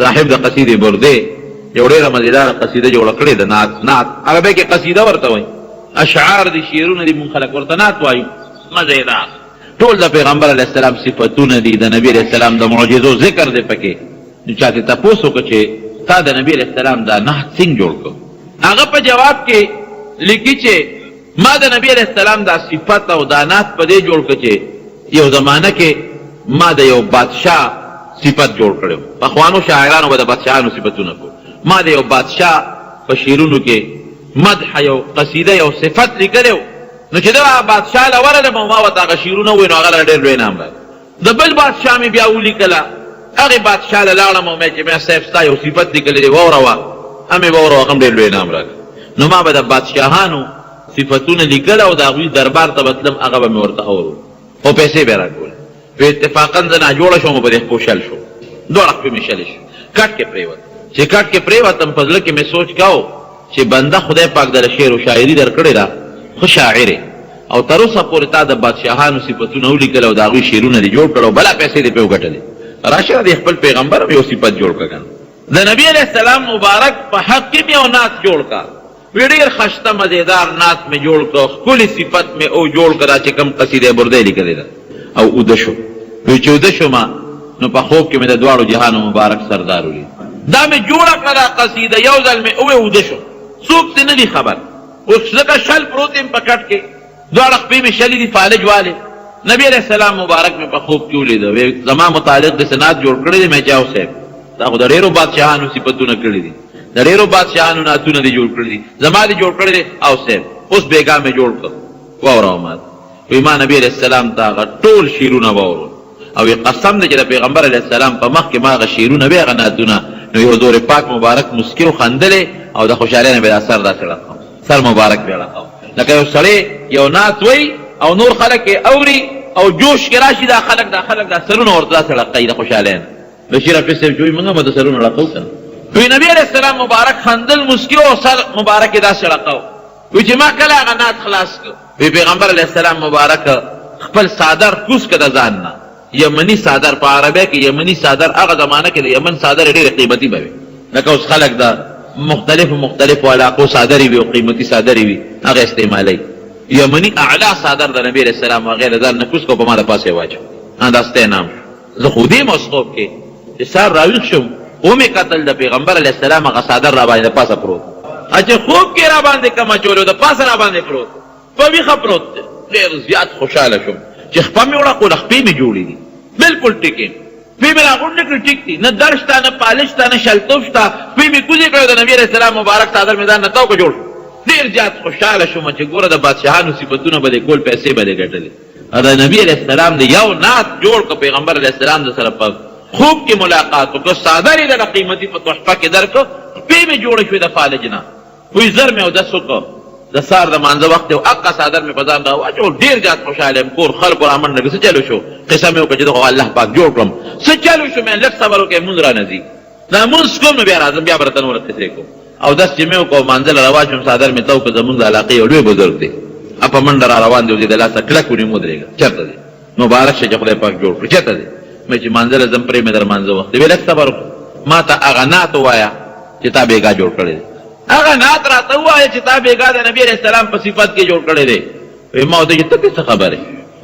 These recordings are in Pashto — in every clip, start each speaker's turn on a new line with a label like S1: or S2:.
S1: صاحب د قصیدې برده یو ډېره مزیداره قصیده جوړه کړې ده. نعت، نعت عربی کې قصیده ورته وایي، اشعار دي، شعرونه دي، مونږ خلک ورته نعت وایو. مزیدار ټول د پیغمبر علیه السلام صفتونه دي، د نبی علیه السلام د معجزو ذکر دی پکې. نو چا ترې تپوس وکړ چې تا د نبی علیه السلام دا نعت څنګه جوړ کړ؟ هغه په جواب کې لیکي چې ما د نبی علیه السلام دا صفت او دا نعت په دې جوړ کړ چې یو زمانه کې ما د یو بادشاه صفت جوړ کړی و. پخوانو شاعرانو به د بادشاهانو صفتونه کول. ما د یو بادشاه په شعرونو کې مدح، یو قصیده، یو صفت لیکلی و. نو چې زه هغه بادشاه له ورغلم او ما ورته هغه شعرونه وویل، نو هغه له ډېر لوی انعام راکړ. د بل بادشاه مې بیا ولیکله، هغې بادشاه له لاړم او مې چې میا صاحب ستا یو صفت لیکلی دی واوروه، هم یې واوروه، هغه هم ډېر لوی انعام راکړ. نو ما به د بادشاهانو صفتونه لیکل او د هغوی دربار ته به تلم، هغه به مې ورته اورول او پیسې به یې راکولې. نو اتفاقا زه ناجوړه شوم او په دې خپو شل شوم، دواړه خپې مې شلې شوې، کټ کې پرېوتم. چې کټ کې پرېوتم په زړه کې مې سوچ کاو چې بنده خدای پاک دله شعر و شاعري درکړې ده، ښه شاعر یې او تر اوسه پورې تا د بادشاهانو صفتونه ولیکل او د هغوی شعرونه دې جوړ کړل او بلا پیسې دې پرې وګټلې، راشه د خپل پیغمبر هم یو صفت جوړ کړه کنه. د نبي علیه السلام مبارک په حق کې مې یو نعت جوړ کړه. وی ډیر خشته مزیدار نعت می جوړ کړ، ښکلی صفت می او جوړ کړ، دا چې کوم قصیده برده لیکلی ده. او اوده شو. وی چې اوده شوم نو په خوب کې مې د دواړو جهانو مبارک سردار ولید. دا مې جوړه کړه دا قصیده، یو ځل مې ووی اوده شوم، څوک ترې نه دي خبر. اوس ځکه شل پروت یم په کټ کې، دواړه خپې مې شلې دي، فالج والې. نبی علیه السلام مبارک مې په خوب کې ولید، وی زما متعلق داسې نعت جوړ کړی دی. مې چې او صاحب تا خو د ډېرو بادشاهانو صفتونه کړي دي، د ډېرو بادشاهانو نعتونه دې جوړ کړي دي، زما دې جوړ کړی دی؟ او صاحب اوس بېګا مې جوړ کړ، واوروه ماته. وی ما نبی علیه السلام ته هغه ټول شعرونه واورول او وی قسم دی چې د پیغمبر علیه السلام په مخ کې ما هغه شعرونه وی، هغه نعتونه، نو یو حضور پاک مبارک مسکی او خندلې او د خوشحالۍ نه به دا سر داسې ړقاو، سر مبارک به ړقاو، لکه یو سړی یو نعت وایي او نور خلک یې اوري او جوش کې راشي، دا خلک دا خلک دا سرونه ورته داسې ړقوي د خوشحالۍ نه. بشیر حافظ صاحب چې وایي موږ هم ورته سرونه ړقوو که نه؟ وی نبی علیه السلام مبارک خندل، مسکی او سر مبارک یې داسې ړقاو. وی چې ما کله هغه نعت خلاص کړ، وی پیغمبر علیه السلام مبارک خپل څادر کوز کړ د ځان نه، یمني څادر، په عربۍ کې یمني څادر، هغه زمانه کې د یمن څادرې ډېرې قیمتي به وې، لکه اوس خلک د مختلفو مختلفو علاقو څادرې وي او قیمتي څادرې وي هغه استعمالوي. یمني اعلی څادر د نبي علیه السلام هغه یې له ځان نه کوز کړ او په ما د پاسه یې واچو، دا ستا انعام شو. زه خو دې اوس خوب کې چې سهار راویښ شوم ومې کتل د پیغمبر علیه السلام هغه څادر راباندې د پاسه پروت، چې خوب کې راباندې کوم اچولی و د پاسه راباندې پروت، په ویښه پروت دی. ډېر زیات خوشحاله شوم چې خپه مې وړه خو له خپې مې جوړې دي، بلکل ټیک یم. خپې مې راغونډې کړې ټیک دي، نه درد شته، نه پالش شته، نه شلتوب شته. خپې مې کوزې کړې او د نبي علیه السلام مبارک څادر مې ځان نه تاو کړ جوړ شو. ډېر زیات خوشحاله شوم چې ګوره د بادشاهانو صفتونه به دې کول، پیسې به دې ګټلې. او د نبي علیه السلام دې یو نعت جوړ کړ، پیغمبر علیه السلام د سره په خوب کې ملاقات وکړ، څادر یې درله قیمتي په تحفه کې درکړ، خپې مې جوړې شوې د فالج نه. وی زر مې اودس وکړ، د سهار د مانځه وخت دی، اقا څادر مې په ځان راواچول، ډېر زیات خوشحاله یم. کور خلکو رامنډه کړه، څه چلو شو؟ قصه مې وکړه چې دغه الله پاک جوړ کړم. څه چلو شو؟ مې لږ صبر وکړئ، مونځ رانه ځي، دا مونځ کوم نو بیا راځم، بیا به درته نوره قصې کوم. اودس چې مې وکړ او مانځه له روان شوم، څادر مې تاو کړ، زمونږ د علاقې یو لوی بزرګ دی، په منډه را روان دی، د لاسه کلک ونیوم، ودرېږه، چېرته دی؟ مبارک شه چې خدای پاک جوړ کړ، چېرته دی؟ مې چې مانځه له ځم، پرې مې در مانځه وخت دی. وی لږ صبر وکړه، ما ته هغه نعت ووایه چې تا بېګا جوړ کړی دی، هغه نعت راته ووایه چې تا بېګا د نبي علیه السلام په صفت کې جوړ کړی دی. وی ما ورته چې ته پرې څه خبر یې؟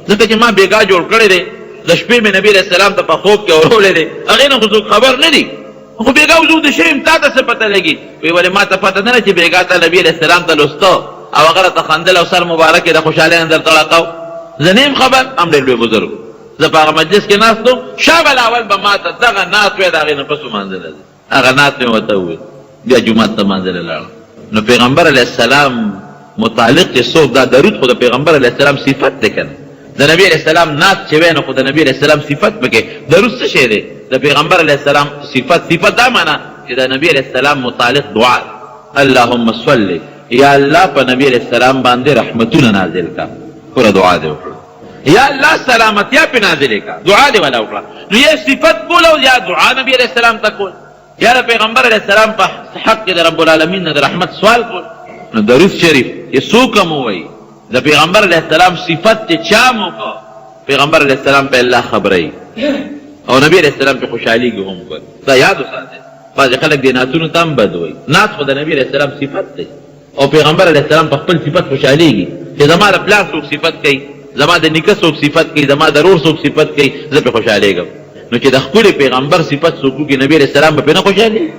S1: ځکه چې ما بېګا جوړ کړی دی، د شپې مې نبي علیه السلام ته په خوب کې اورولی دی، هغې نه خو څوک خبر نه دي، خو بېګا وجود شوی یم، تا ته څه پته لګي؟ وی ولې ما ته پته نه ده چې بېګا ته نبي علیه السلام ته لوسته او هغه راته خندل او سر مبارک یې د خوشحالۍ نه درته ړقاو، زه نه یم خبر. هم ډېر لوی بزرګ، زه په هغه مجلس کې ناست وم، شاه بلاول به ما ته دغه نعت ویل، د هغې نه پس ومانځله. هغه نعت مې ورته وویل، بیا جومات ته لمانځه لاړم. نو پیغمبر علیه السلام متعلق چې څوک دا درود خو د پیغمبر علیه السلام صفت دی که نه، د نبی علیه السلام نعت چې وایې نو خو د نبی علیه السلام صفت پکې. درود څه شی دی؟ د پیغمبر علیه السلام صفت. صفت دا معنا چې د نبی علیه السلام متعلق دعا ده، اللهم صل، یا الله په نبی علیه السلام باندې رحمتونه نازل کا، پوره دعا دې وکړه، یا الله سلامتیا پې نازلې کا، دعا دې ولا وکړه. نو یا صفت کول او یا دعا نبی علیه السلام ته کول، یا د پیغمبر علیه السلام په حق کې د رب العالمین نه د رحمت سوال کول. نو درود شریف چې څوک هم ووایي د پیغمبر علیه السلام صفت چې چا هم وکړ، پیغمبر علیه السلام په الله خبروي او نبی علیه السلام پې خوشحالېږي هم. وګوره دا یاد وساتئ. بعضې خلک دې نعتونو ته هم بد وایي. نعت خو د نبي علیه السلام صفت دی او پیغمبر علیه السلام په خپل صفت خوشحالېږي چې زما د پلار څوک صفت کوي، زما د نیکه څوک صفت کوي، زما د ورور څوک صفت کوي، زه پرې خوشحالېږم. نو چې د ښکلي پیغمبر صفت څوک وکړي، نبي علیه السلام به پرې نه خوشحالېږي؟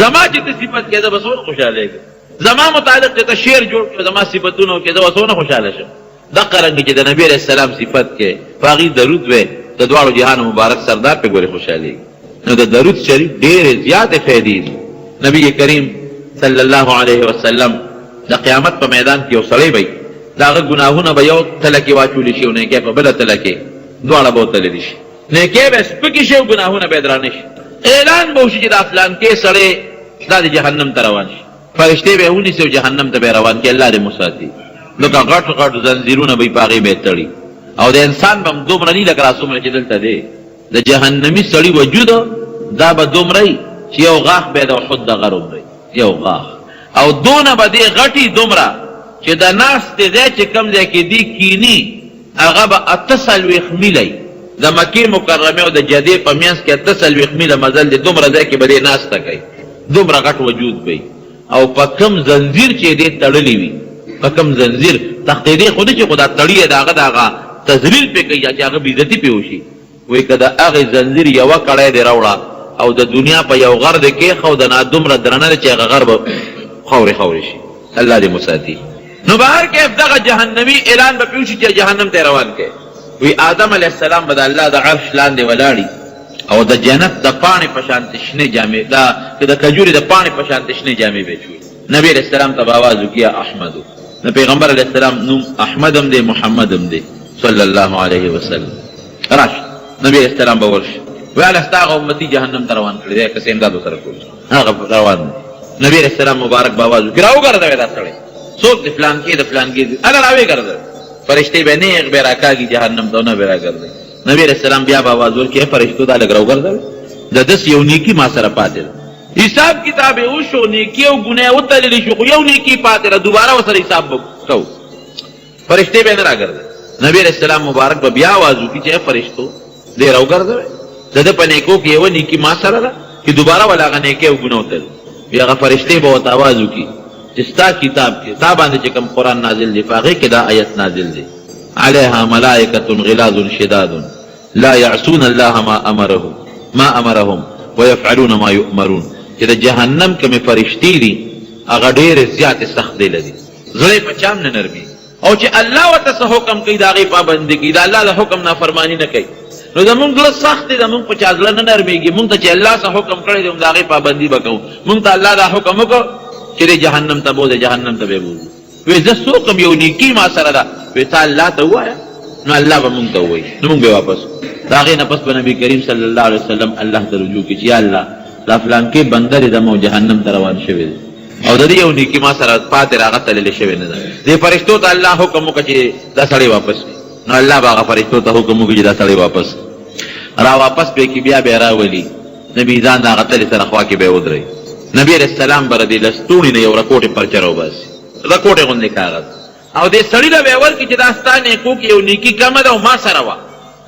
S1: زما چې ته صفت کوې، زه به څومره خوشحالېږم. زما متعلق چې ته شعر جوړ کړې، زما صفتونه وکړې، زه به څونه خوشحاله شم. دقه رنګ چې د نبي علیه السلام صفت کې په هغې درود وې، د دواړو جهانو مبارک سردار پې ګورې خوشحالېږي. نو د درود شریف ډېرې زیاتې فایدې دي. نبی کریم صلی الله علیه وسلم د قیامت په میدان کې یو سړی به وي، د هغه ګناهونه به یو تله کې واچول شي او نیکۍ په بله تله کې، دواړه به وتلل شي. نیکۍ به سپکې شي او ګناهونه به یې درانه شي. اعلان به وشي چې دا فلانکی سړی دا دې جهنم ته روان شي. فرشتې به یې ونیسي او جهنم ته به یې روان کړي، الله دې مو ساتي. لکه غټ غټ زنځیرونه به وي، په هغې به یې تړي او د انسان به هم دومره نه وي لکه دا څومره چې دلته دی. د جهنمي سړي وجود دا به دومره وي چې یو غاښ به یې د احد د غر عمر وي، یو غاښ، او دونه به دی غټي دومره چې د ناستې ځای چې کوم ځای کې دی کیني هغه به 48 میله وي. د مکې مکرمې او د جدې په منځ کې 48 میله مزل دی، دومره ځای کې به دی ناسته کوي، دومره غټ وجود به وي. او په کوم زنځیر چې دی تړلی وي، په کوم زنځیر تښتېدی خو نه چې، خو دا تړي یې د هغه د هغه تذلیل پرې کوي یا چې هغه بېعزتي پرې وشي. وایي که د هغې زنځیر یوه کړۍ دې راوړه او د دنیا په یو غر دې کېښوده، نه دومره درنه ده چې هغه غر به خاورې خاورې شي. الله دې مو ساتي. نو بهر کیف دغه جهنمي اعلان به پرې وشي چې جهنم ته روان کړي. وی آدم علیه السلام به د الله د عرش لاندې ولاړي او د جنت د پاڼې په شانتې شنې جامې، دا چې د کجورې د پاڼې په شانتې شنې جامې به چولي. نبی علیه السلام ته به اواز وکړي، یا احمدو. د پیغمبر علیه السلام نوم احمد هم دی، محمد هم دی صلی الله علیه وسلم. راشه. نبی علیه السلام به ورشي، ویاله ستا هغه امتي جهنم ته روان کړی دی، که څه امداد ورسره کول هغه روان دی. نبی علیه السلام مبارک به اواز وکړي، راوګرځوی دا سړی، څوک دی؟ فلانکی د فلانکي زوی، هله راویې ګرځوی. فرشتې به نېغ به راکاږي جهنم ته او نه به راګرځوي. نبی علیه السلام بیا به اواز ورکړي، ای فرشتو دا لږ راوګرځوی، د داسې یو نیکي ما سره پاتې ده. حساب کتاب یې وشو، نیکي او ګناه یې وتللې شو، خو یو نیکي پاتې ده، دوباره ورسره حساب به کوو. فرشتې به نه راګرځوي. نبی علیه السلام مبارک به بیا اواز وکړي چې ای فرشتو دی راوګرځوئ، د ده په نیکو کې یوه نیکي ما سره ده چې دوباره ولا هغه نیکۍ او ګناه وتلي. بیا هغه فرشتې به ورته اواز وکړي چې ستا کتاب کې تا باندې چې کوم قرآن نازل دی په هغې کې دا آیت نازل دی، علیها ملائکة غلاظ شداد لا يعصون الله ما امرهم ما امرهم ويفعلون ما يؤمرون، چې د جهنم کومې فرشتې دي هغه ډېرې زیاتې سخت دله دي، زړه یې په چا هم نه نرمېږي او چې الله ورته څه حکم کوي د هغې پابندي کوي، د الله د حکم نافرماني نه کوي. نو زمونږ زړه سخت دی، زمونږ په چا زړه نه نرمېږي. مونږ ته چې الله څه حکم کړی دی هم د هغې پابندي به کوو. مونږ ته الله دا حکم وکړ چې دی جهنم ته بوځه، جهنم ته به یې بوځو. وې زه څوک یم، یو نیکي ما سره ده، وې ته الله ته ووایه نو الله به مونږ ته ووایي، نو مونږ به واپس کړو. د هغې نه پس به نبي کریم صلی الله علیه وسلم الله ته رجوع کړي چې یا الله دا فلانکی بنده دې زما جهنم ته روان شوی دی او د دې یو نیکي ما سره پاتې راغه تللې شوې نه ده. دې فرشتو ته الله حکم وکړ چې دا سړی واپس کړي، نو الله به هغه فرشتو ته حکم وکړي چې دا سړی واپس را واپس به کړي، بیا به یې راولي، د میزان د هغه تلې سره خوا کې به یې ودروي. نبي علیه السلام به د دې لستوڼي نه یو رکوټې پرچه راوباسي، رکوټې غوندې کاغذ، او دې سړي له به یې ورکړي چې دا ستا نیکو کې یو نیکي کمه ده او ما سره وه،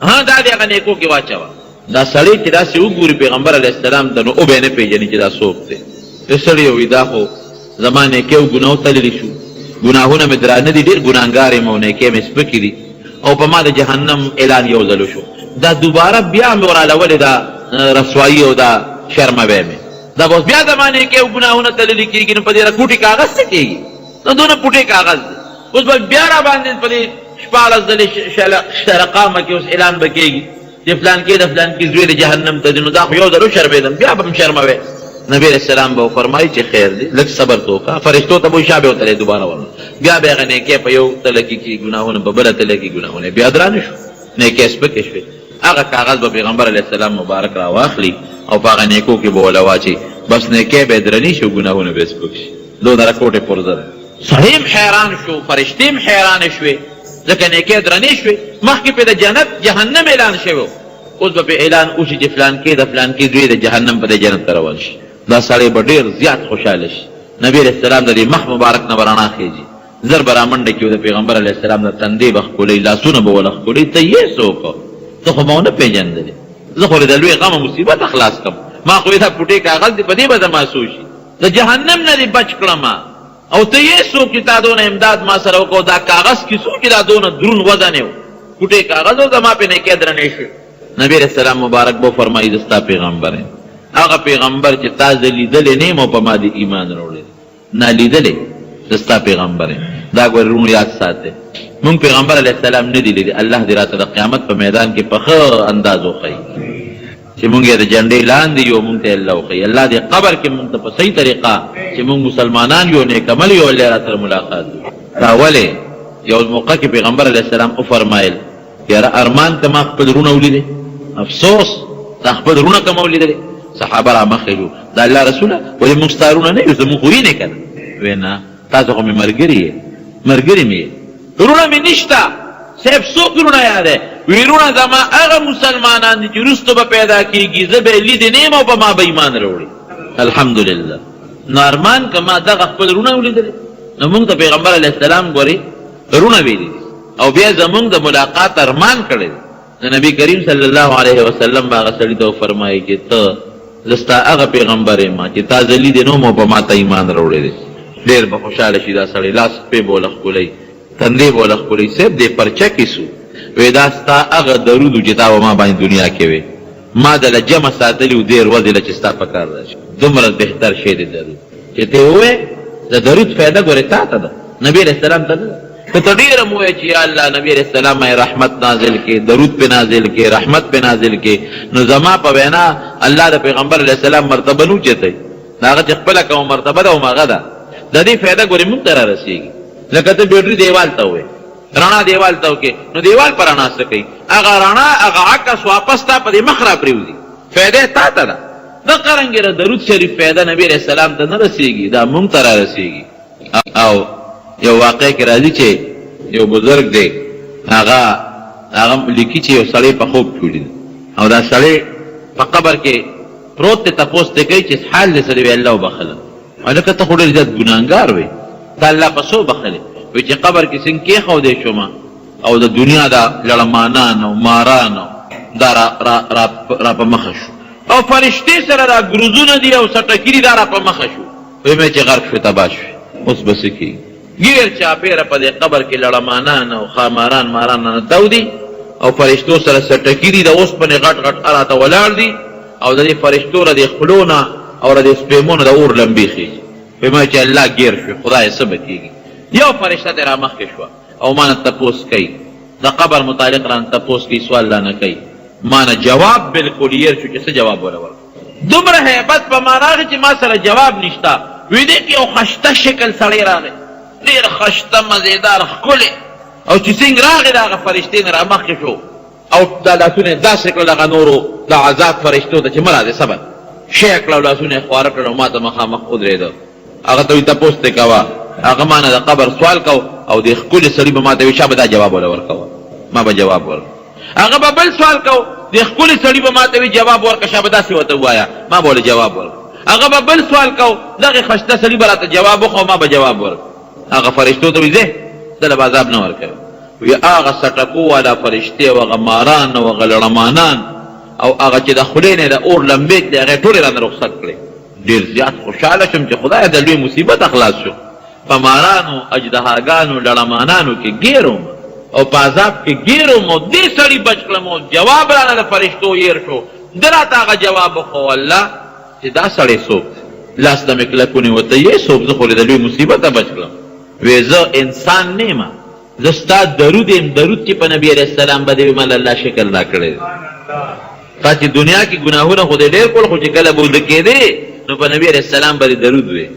S1: ها دا دې هغه نیکو کې واچوه. دا سړی چې داسې وګوري پیغمبر علیه السلام ته نو وبه یې نه پېژني چې دا څوک دی. دې سړي وویل دا خو زما نیکۍ او ګناه وتللی شو، ګناهونه مې درانه دي، ډېر ګناهګار یم او نیکۍ مې سپکې دي او په ما د جهنم اعلان یو ځل وشو، دا دوباره بیا مې وراله ولې دا رسوایي او دا شرموی مې، دا به اوس بیا زما نیکۍ او ګناهونه تللي کېږي، نو په دې رکوټي کاغذ څه کېږي؟ نو دونه پوټې کاغذ دی، اوس به بیا راباندې په دې 16 ځلې شرقامه کې اوس اعلان به کېږي چې فلانکی د فلانکي زوی د جهنم ته ځي، نو دا خو یو ځل وشرمېدم بیا به هم شرموې. نبی علیه السلام به وفرمایي چې خیر دی لږ صبر ته وکړه، فرشتو ته به وایي شا به وتلې دوباره ورغله، بیا به هغه نیکۍ په یو تله کې کړي ګناهونه په بله تله کې ګناهونه بیا درانه شو، نیکۍ سپکې شوې. هغه کاغذ به پیغمبر علیه السلام مبارک راواخلي او په هغه نیکو کې به وله واچوي، بس نیکۍ به یې درنې شي او ګناهونه به یې سپک شي. دونه رکوټې پرزه ده. سړی هم حیران شو، فرشتې هم حیرانې شوې، ځکه نیکۍ درنې شوې، مخکې پرې د جنت جهنم اعلان شوی و، اوس به پرې اعلان وشي چې فلانکی د فلانکي زوی د جهنم په ځای جنت ته روان شي. دا سړی به ډېر زیات خوشحاله شي. نبي علیه السلام د دې مخ مبارک نه به رڼا خېژي، زر به رامنډه کړي او د پیغمبر علیه السلام د تندې به ښکلوي، لاسونه به وله ښکلوي، ته یې څوک؟ ته خو ما ونه پېژندلې، زه خو دې د لوی غم او مصیبته خلاص کړم، ما خو دا پټې کاغذ دی، په دې به زما څه وشي؟ د جهنم نه دې بچ کړم او ته یې څوک چې تا دونه امداد ما سره وکړو؟ دا کاغذ کې څوک چې دا دونه درون وزن یې و، پټې کاغذ او زما پې نیکۍ درنې شوې. نبی علیه السلام مبارک به فرمایي، زه ستا پیغمبر یم، هغه پیغمبر چې تا زه لیدلی نه یم او په ما دې ایمان راوړی دی. نا لیدلی، زه ستا پیغمبر یم. دا ګورې وروڼو یاد ساتئ، مونږ پیغمبر علیه السلام نه دی لیدلی. الله دې راته د قیامت په میدان کې په ښه انداز وښیي چې مونږ یې د جنډې لاندې یو، مونږ ته الله وښیي. الله دې قبر کې مونږ ته په صحیح طریقه چې مونږ مسلمانان یو، نیک عمل یو، الله را سره ملاقات. دا ولې یو موقع کې پیغمبر علیه السلام وفرمایل، یاره ارمان که ما خپل وروڼه ولیدې، افسوس دا خپل وروڼه که ما ولیدلې. صحابه را مخکې شو، د الله رسوله ولې موږ ستا وروڼه نه یو؟ زموږ خو وینې که نه؟ وی نه، تاسو خو مې ملګري یې، ملګري مې یې، وروڼه مې نشته. صاحب څوک وروڼه یاده؟ وی وروڼه زما هغه مسلمانان دي چې وروسته به پیدا کېږي، زه به یې لیدې نه یم او په ما به ایمان راوړي. الحمدلله. نو ارمان که ما دغه خپل وروڼه ولیدلې. نو موږ ته پیغمبر علیه السلام ګورې وروڼه ویلي دي او بیا زمونږ د ملاقات ارمان کړی دی. نو نبی کریم صلی الله علیه وسلم به هغه سړي ته وفرمایي چې ته، زه ستا هغه پیغمبر یم چې تا زه لیدی نه وم او په ما تا ایمان راوړی دی. ډېر به خوشحاله شي دا سړی، لاس پښې به ورله ښکلوي، تندی به ورله ښکلوي، صاحب دې پرچه کې څو؟ وې دا ستا هغه درود و چې تا به ما باندې دنیا کې وې، ما دله جمع ساتلي وو دېر ورځې له چې ستا په کار راشي. دومره بهتر شی دی درود چې ته یې ووایې. د درود فایده ګورې تا ته ده، نبي علیه السلام ته نه ده. که ته ډېر هم ووایې چې یا الله نبي علیه السلام باندې رحمت نازل کړې، درود پرې نازل کړې، رحمت پرې نازل کړې، نو زما په وینا الله د پیغمبر علیه السلام مرتبه نه اوچتوي. د هغه چې خپله کومه مرتبه ده هماغه ده. د دې فایده ګورې موږ ته را رسېږي. لکه ته بیټري دیوال ته ووایې، رڼا دیوال ته وکړې، نو دیوال په رڼا څه کوي؟ هغه رڼا هغه عکس واپس تا په دې مخ را پرېوځي، فایده یې تا ته ده. دغه رنګې د درود شریف فایده نبي علیه السلام ته نه رسېږي، دا موږ ته را رسېږي. او یو واقع کې راځي چې یو بزرګ دی، هغه لیکي چې یو سړی په خوب کې ولید او دا سړی په قبر کې پروت دی، تپوس ترې کوي چې حال دې څه دی؟ وایي الله وبخښله. هلکه ته خو ډېر زیات ګناهګار وې، تا الله په څه وبخښلې؟ وایي چې قبر کې څنګه کېښودی شوم او د دنیا دا لړمانان او ماران او دا را را را را په مخه شو او فرشتې سره دا ګروزونه دي او څټکي دي، دا را په مخه شو. وی مې چې غرق شوې، تباه شوې، اوس به څه کېږي؟ ګیر چاپېره په دې قبر کې لړمانان او ښاماران ماران رانه تاو دي او فرشتو سره څټکي دي، د اوسپنې غټ غټ راته ولاړ دي او د دې فرشتو له دې خولو نه او له دې سپېمو نه د اور لمبې خېژي. وی مې چې الله ګیر شوې، خدایه څه به کېږي؟ یو فرشته ترې رامخکې شوه او مانه تپوس کوي، د قبر متعلق رانه تپوس کوي، سوال رانه کوي، مانه جواب بالکل یېر شو چې څه جواب وله ورکړم. دومره هیبت په ما راغی چې ما سره جواب نشته. وی دې کې یو خشته شکل سړی راغی، ډېر خشته، مزیدار، ښکلی، او چې څنګه راغی د هغه فرشتې نه رامخکې شو او دا لاسونه یې داسې کړل هغه نورو د عذاب فرشتو ته چې مه راځئ، صبر شی کړه او لاسونه یې خواره کړل او ما ته مخامخ ودرېده. هغه ته وی تپوس ترې کوه. هغه ما نه د قبر سوال کو او دې ښکلي سړي به ما ته وی شابه دا جواب وله ورکوه، ما به جواب ورکړ. هغه به بل سوال کو، دې ښکلي سړي به ما ته وی جواب ورکړه، شابه داسې ورته ووایه، ما به وله جواب ورکړ. هغه به بل سوال کو، دغې خشته سړي به راته جواب وښو، ما به جواب ورکړ. هغه فرشتو ته وی ځه، دله به عذاب نه ورکوي. وی هغه څټکو والا فرشتې او هغه ماران او هغه لړمانان او هغه چې د خولې نه د اور لمبې تلې، هغې ټولې رانه رخصت کړې. ډېر زیات خوشحاله شوم چې خدایه د لوی مصیبته خلاص شوم. په مارانو، اژدهاګانو، لړمانانو کې ګیر وم او په عذاب کې ګیر وم او دې سړي بچ کړم او جواب رانه د فرشتو هېر شو. ده راته هغه جواب وښو، الله چې دا سړی څوک دی؟ لاس ته مې کلک ونیو، ته یې څوک؟ زه خو دې د لوی مصیبته بچ کړم. وې زه انسان نه یم، زه ستا درود یم، درود چې په نبی علیه السلام باندې وي، ماله الله شکل راکړی دی. تا چې دنیا کې ګناهونه خو دې ډېر کړل، خو چې کله به وده کېدې نو په نبی علیه السلام باندې درود وې.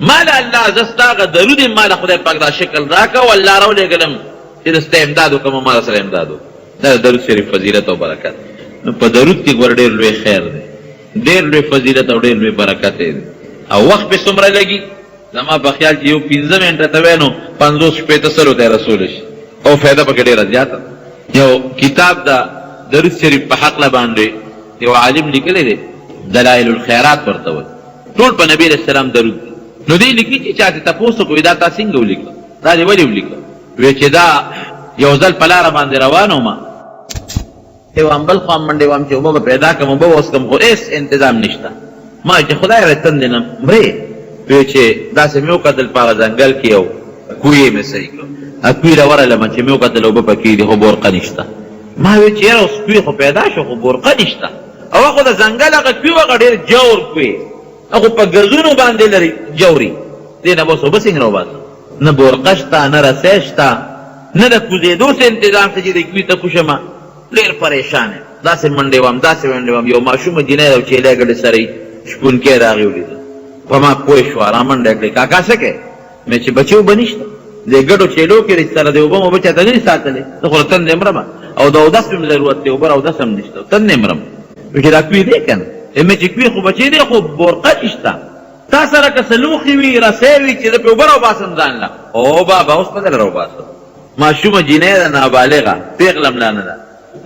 S1: ماله الله زه ستا هغه درود یم، ماله خدای پاک دا شکل راکړ او الله راولېږلم چې زه ستا امداد وکړم او ما سره امداد وکړه. دا د درود شریف فضیلت او برکت. نو په درود کې ګوره ډېر لوی خیر دی، ډېر لوی فضیلت او ډېر لوی برکت دی. او وخت پې څومره لګي؟ زما په خیال چې یو پنځه منټه ته وای نو 50 60 سلو ته رسول شي او فایده پکې ډېره زیاته. یو کتاب د درود شریف په حقله باندې یو عالم لیکلی دی، دلایل الخیرات ورته وایي، ټول په نبی علیه السلام درود دی. نو دی لیکي چې چا ترې تپوس وکړو دا تا څنګه ولیکه، دا دې ولې ولیکه؟ وایي چې دا یو ځل په لاره باندې روان وم، وام بل خوا منډې وام چې اوبه به پیدا کړم، اوبه به وڅښم، خو هېڅ انتظام نشته. ما چې خدای ره تندې نه مرې. وی چې داسې مې وکتل په هغه ځنګل کې یو کوی مې صحیح کړ. هغه کوی له ورغلم چې مې وکتل اوبه پکې دي خو بورقه نشته. ما وی چې یاره اوس کوی خو پیدا شو خو بورقه نشته. او خو د ځنګل هغه کوی هغه ډېر جور کوی، هغه په ګزونو باندې لري جوري، دې نه به اوس اوبه څنګه راوباسم؟ نه بورقه شته، نه رسۍ شته، نه د کوزېدو څه انتظام شته چې د کوي ته کوز شم. ډېر پرېشان یم، داسې منډې وم، داسې منډې وم، یو ماشومه جینۍ ده او چیلی ګډې سره یې شپونکی ده، هغې ولیده، په ما پوه شوه، رامنډه یې کړې، کاکا څه کوې؟ مې چې بچې اوبه نشته، دې ګډو چیلو کې دې سره دې اوبه مو چاته نه دي ساتلې، زه خو له تندې مرم او د اودس مې ضرورت دی، اوبه اودس هم نشته، تندې مرم. وی چې دا کوی دی که نه؟ مې چې کوی خو بچې دی خو بورقه نشته. تا سره که څه لوښي وي، رسۍ وي چې زه پرې اوبه راوباسم ځان له. او بابا اوس به دله راوباسم. ماشومه جینۍ ده، نابالغه، پېغله هم لا نه ده.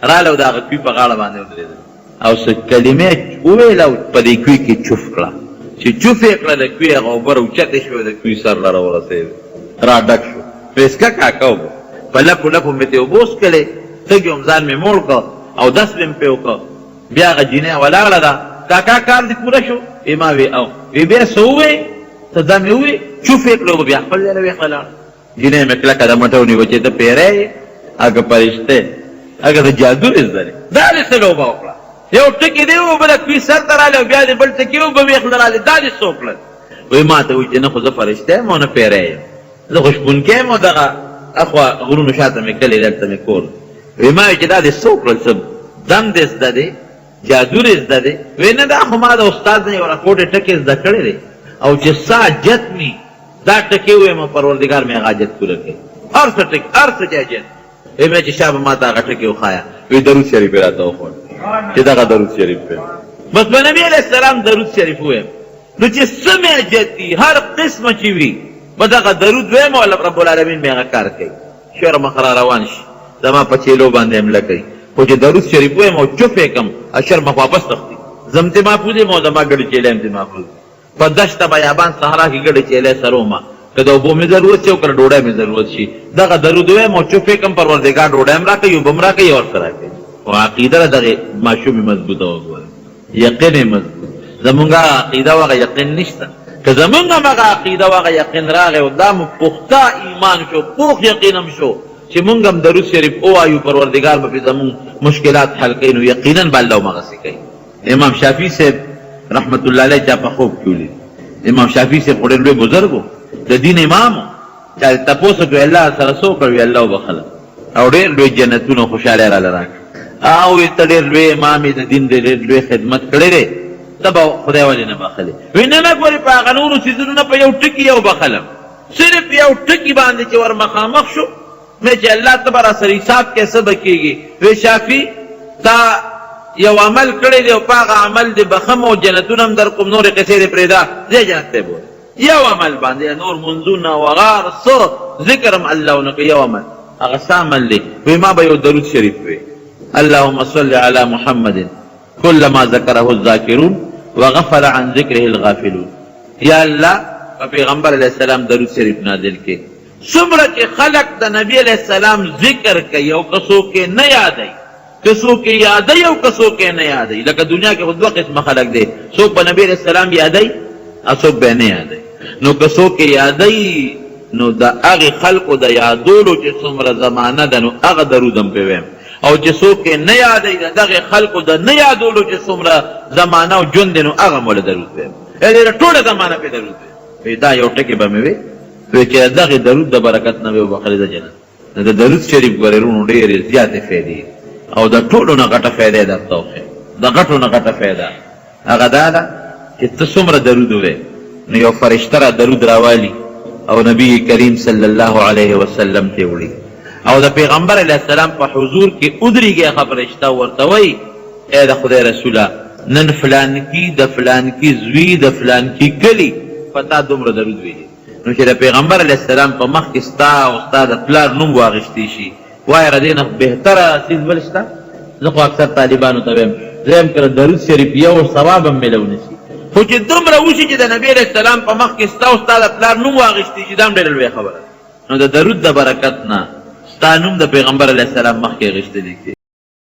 S1: راله او د هغه کوی په غاړه باندې ودرېدله او څه کلمه یې وویله او په دې کوی کې چوف کړه. چې چوف یې کړه، د کوی هغه اوبه راوچتې شوې او د کوی سر له راورسېدې، را ډک شو. ویې څکه کاکا اوبه. په لپو لپو مې ترې اوبه وڅکلې، تږی وم، ځان مې موړ کړ، اودس مې هم پرې وکړ. بیا هغه جینۍ ولاړه ده، کاکا کار دې پوره شو؟ وی ما وی او. وی بیا څه ووې؟ څه دم یې ووې، چوف یې کړې اوبه بیا خپل ځای له ویښه لاړه. جینۍ مې کلکه د مټه ونیوه چې ته پیری یې اګه فرشته یې اګه د جادو دې زده دی، دا دې څه لوبه وکړه؟ یو ټکی دې اوبه د کوی سر ته رالې او بیا دې بل ټکی اوبه ویښ له رالې، دا دې څه وکړل؟ وی ما ته وایي چې نه خو زه فرشته یم او نه پیری یم، زه خو شپونکی یم او دغه اخوا غرونو شاته مې کلی دی، هلته مې کور دی. وی ما وی چې دا دې څه وکړل، څه دم دې زده دی، جادو دې زده دی؟ وی نه دا خو ما د استاد نه یو رکوټې ټکی زده کړی دی او چې څه حاجت مي دا ټکی ووایم پروردګار مې هغه حاجت پوره کوي. هر څه ټکی، هر څه چې حاجت. وی مې چې شابه ما ته هغه ټکی وښایه. وی درود شریف یې راته وښود چې دغه درود شریف دی. بس په نبي علیه السلام درود شریف ووایم نو چې څه مې حاجت دي هر قسمه چې وي په دغه درود وایم او رب العالمین مې هغه کار کوي. شور مخ را روان شي زما په چیلو باندې حمله کوي خو چې درود شریف وایم او چوف یې کړم اشر مخ واپس تښتي، زه هم ترې محفوظ یم او زما ګډې چیلې هم ترې محفوظ دي. په دشته بیابان صحرا کې ګډې چیلې څروم، که د اوبو مې ضرورت شي او که د ډوډۍ مې ضرورت شي دغه درود وایم او چوف یې کړم، پروردګار ډوډۍ هم راکوي، اوبه هم راکوي او هر څه راکوي. خو عقیده د دغې ماشومې مضبوطه وګورئ، یقین یې مضبوط. زمونږ هغه عقیده او هغه یقین نشته. که زمونږ هم هغه عقیده او هغه یقین راغی او دا مو پخته ایمان شو، پوخ یقین هم شو چې مونږ هم درود شریف ووایو پروردګار به پرې زمونږ مشکلات حل کوي، نو یقینا به الله همغسې کوي. امام شافعي صاحب رحمت الله علیه چا په خوب کې ولید. امام شافعي صاحب خو ډېر لوی بزرګ و، د دین امام و. چا دې تپوس وکړ، الله سره څه وکړ؟ وی الله وبخښله او ډېر لوی جنتونه او خوشحالۍ راله راکړه. او وی ته ډېر لوی امام یې، د دین دې ډېر لوی خدمت کړی دی، ته به خدای ولې نه بخښلې؟ وی نه نه ګورې په هغه نورو څیزونو نه، په یو ټکي یو بخښلم، صرف یو ټکي باندې چې ور مخامخ شو مې چې الله ته به راسره حساب کې څه به کېږي؟ وی شافعي تا یو عمل کړی دی او په هغه عمل دې بخښم او جنتونه هم در کوم، نورې قصې دې پرېږده، ځه جنت ته یې بوځه. یو عمل باندې نور منځونه او هغه هر څه ذکر هم الله ونه کړي، یو عمل. هغه څه عمل دی؟ وی ما به یو درود شریف وی، اللهم صل علی محمد کلما ذکره الذاکرون وغفل عن ذکره الغافلون. یا الله په پیغمبر علیه السلام درود شریف نازل کړي. څومره چې خلک د نبی علیه السلام ذکر کوي او که څوک یې نه یادوي، که څوک یې یادوي او که څوک یې نه یادوي، لکه دنیا کې خو دوه قسمه خلک دي، څوک به نبی علیه السلام یادوي او څوک به یې نه یادوي. نو که څوک یې یادوي نو د هغې خلکو د یادولو چې څومره زمانه ده نو هغه درود هم پرې وایم، او چې څوک یې نه یادوي د دغې خلکو د نه یادولو چې څومره زمانه او ژوند دی نو هغه هم ورله درود وایم، یعنې ټوله زمانه پرې درود وایم. وایي دا یو ټکی به مې وي، وایي چې د دغې درود د برکت نه به وبخښلې زه جنت. نو د درود شریف ګورې وروڼو ډېرې زیاتې فایدې دي او د ټولو نه غټه فایده یې درته وښیم، د غټو نه غټه فایده هغه دا ده چې ته څومره درود ووایې نو یو فرشته را درود راوالي او نبی کریم صلی الله علیه وسلم ته وړي او د پیغمبر علیه السلام په حضور کې ودرېږي هغه فرشته ورته وایي ای د خدای رسوله نن فلانکي د فلانکي زوی د فلانکي کلي په تا دومره درود ویلي. نو چې د پیغمبر علیه السلام په مخ کې ستا او ستا د پلار نوم واغشتی شي، وایه د دې نه بهتره څیز بل شته؟ زه خو اکثر طالبانو ته وایم، زه وایم که د درود شریف یو ثواب هم میلاو نه شي، خو چې دومره وشي چې د نبي علیه السلام په مخ کې ستا او ستا د پلار نوم واغشتی شي، دا هم ډېره لویه خبره ده. نو د درود د برکت نه ستا نوم د پیغمبر علیه السلام مخ کې غشتلی کېږي.